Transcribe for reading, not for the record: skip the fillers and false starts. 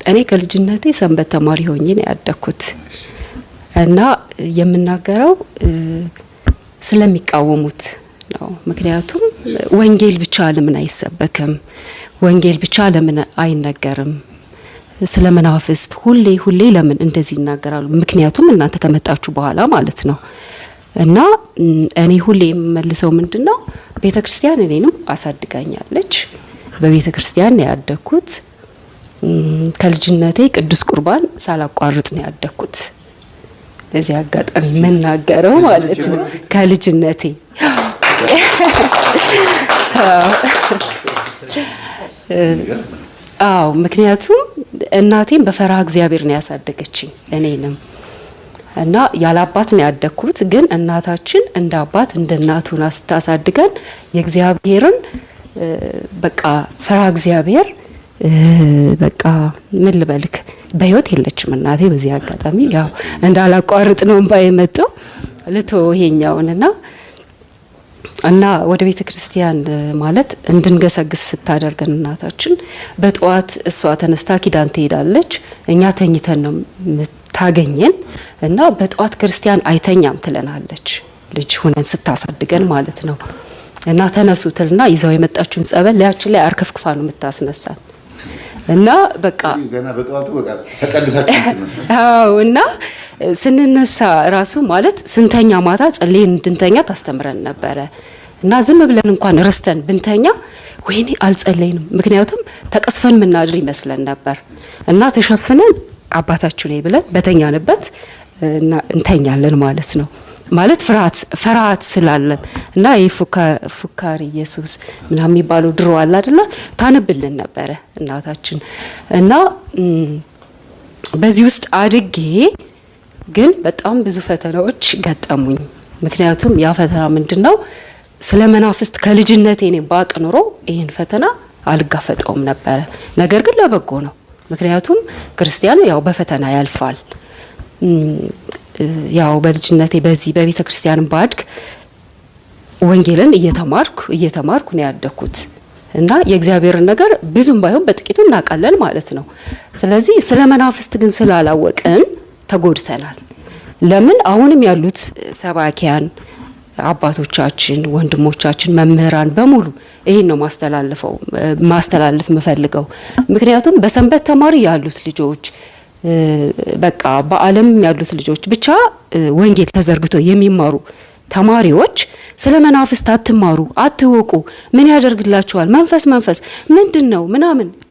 እኔ ከልጅነቴ ሰንበት ተማሪ ሆኜ ነው ያደግኩት እና የምናገረው ስለሚቃወሙት ነው። ምክንያቱም ወንጌል ብቻ ለምን አይሰበክም? ወንጌል ብቻ ለምን አይነገርም? ስለ መናፍስት ሁሌ ሁሌ ለምን እንደዚህ ይናገራሉ? ምክንያቱም እናንተ ከመጣችሁ በኋላ ማለት ነው። እና እኔ ሁሌ የምመልሰው ምንድን ነው፣ ቤተ ክርስቲያን እኔንም አሳድጋኛለች። በቤተ ክርስቲያን ነው ያደግኩት። ከልጅነቴ ቅዱስ ቁርባን ሳላቋርጥ ነው ያደግኩት። በዚህ አጋጣሚ የምናገረው ማለት ነው ከልጅነቴ። አዎ፣ ምክንያቱም እናቴም በፈሪሃ እግዚአብሔር ነው ያሳደገችኝ እኔንም እና ያለ አባት ነው ያደግኩት። ግን እናታችን እንደ አባት እንደ እናት ሆና ስታሳድገን የእግዚአብሔርን በቃ ፈሪሃ እግዚአብሔር፣ በቃ ምን ልበልክ፣ በህይወት የለችም እናቴ። በዚህ አጋጣሚ ያው እንዳላቋርጥ ነው እንባ የመጣው፣ ልቶ ይሄኛውንና እና ወደ ቤተ ክርስቲያን ማለት እንድንገሰግስ ስታደርገን እናታችን በጠዋት እሷ ተነስታ ኪዳን ትሄዳለች። እኛ ተኝተን ነው የምታገኘን እና በጠዋት ክርስቲያን አይተኛም ትለናለች። ልጅ ሆነን ስታሳድገን ማለት ነው። እና ተነሱ ትልና ይዛው የመጣችውን ጸበል ላያችን ላይ አርከፍክፋ ነው የምታስነሳን። እና በቃ ገና በጠዋቱ በቃ ተቀድሳችሁ የምትመስለው። አዎ፣ እና ስንነሳ ራሱ ማለት ስንተኛ ማታ ጸልየን እንድንተኛ ታስተምረን ነበረ። እና ዝም ብለን እንኳን ረስተን ብንተኛ ወይኔ አልጸለይንም፣ ምክንያቱም ተቀስፈን ምናድር ይመስለን ነበር። እና ተሸፍነን አባታችን ላይ ብለን በተኛንበት እና እንተኛለን ማለት ነው። ማለት ፍርሃት ፍርሃት ስላለን እና ይህ ፉካሪ ኢየሱስ ምናምን የሚባለው ድሮ አለ አይደለ? ታነብልን ነበረ እናታችን። እና በዚህ ውስጥ አድጌ ግን በጣም ብዙ ፈተናዎች ገጠሙኝ። ምክንያቱም ያ ፈተና ምንድን ነው? ስለ መናፍስት ከልጅነቴ እኔ ባቅ ኑሮ ይህን ፈተና አልጋፈጠውም ነበረ። ነገር ግን ለበጎ ነው። ምክንያቱም ክርስቲያን ያው በፈተና ያልፋል። ያው በልጅነቴ በዚህ በቤተ ክርስቲያን ባድግ ወንጌልን እየተማርኩ እየተማርኩ ነው ያደግኩት እና የእግዚአብሔርን ነገር ብዙም ባይሆን በጥቂቱ እናውቃለን ማለት ነው። ስለዚህ ስለ መናፍስት ግን ስላላወቅን ተጎድተናል። ለምን አሁንም ያሉት ሰባኪያን አባቶቻችን፣ ወንድሞቻችን፣ መምህራን በሙሉ ይሄን ነው ማስተላለፍ የምፈልገው። ምክንያቱም በሰንበት ተማሪ ያሉት ልጆች፣ በቃ በዓለም ያሉት ልጆች፣ ብቻ ወንጌል ተዘርግቶ የሚማሩ ተማሪዎች ስለ መናፍስት አትማሩ፣ አትወቁ፣ ምን ያደርግላችኋል? መንፈስ መንፈስ ምንድን ነው ምናምን።